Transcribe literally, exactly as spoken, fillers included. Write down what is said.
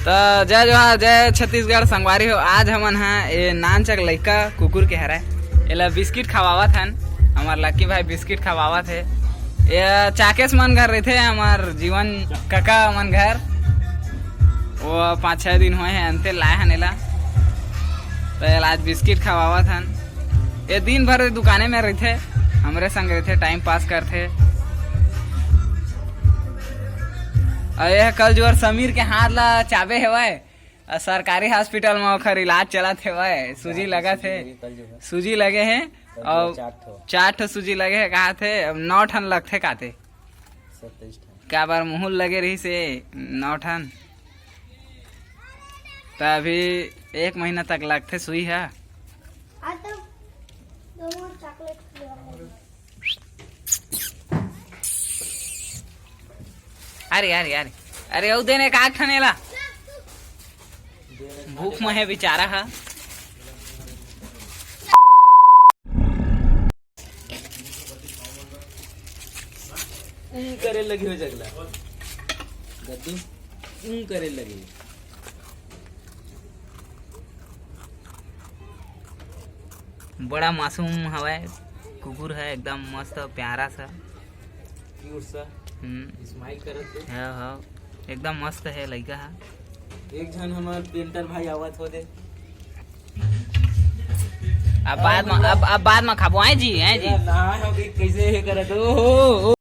त जय जोहार, जय छत्तीसगढ़ संगवारी हो। आज हमन ह ए नानचक लइका कुकुर के हरय, एला बिस्किट खवावत हन। हमर लक्की भाई बिस्किट खवावत हे। ये चाकेश मन घर रहिथे, हमर जीवन कका मन घर। वो पाँच छह दिन होए हे, अंते लाए हन एला। त एला आज बिस्किट खवावत हन। ये दिन भर दुकाने में रहिथे, हमरे संग रहिथे, टाइम पास करथे। अउ ये कल जुवर समीर के हाथ ला चाबे हेवय, अउ सरकारी हॉस्पिटल में ओखर इलाज चलत हेवय, सूजी लगत हे, सूजी लगे हे, अउ चार ठो सूजी लगे हे, कहाथे अब नौ ठन लगथे काते। सत्ताईस ठन। काबर मुहुल लगे रहिस हे नौ ठन, त अभी एक महीना तक लगथे सुई ह। आज तो दोनों चॉकलेट खिलाओ। अरे, अरे, अरे, अरे, अउ देने का ठन एला। भूख में हे बेचारा ह। ऊं करे लगी हो जगला। गद्दू, ऊं करे लगी। बड़ा मासूम हवय, कुकुर है, एकदम मस्त प्यारा सा। क्यूट सा। हम्म। स्माइल करत हे। हाँ, हाँ, एकदम मस्त है लइका हा। एक झन हमार पेंटर भाई आवत हो दे। अब बाद में, अब, अब बाद में खाबो, हैं जी, हैं जी। ना हो गई, कैसे हे करत हो?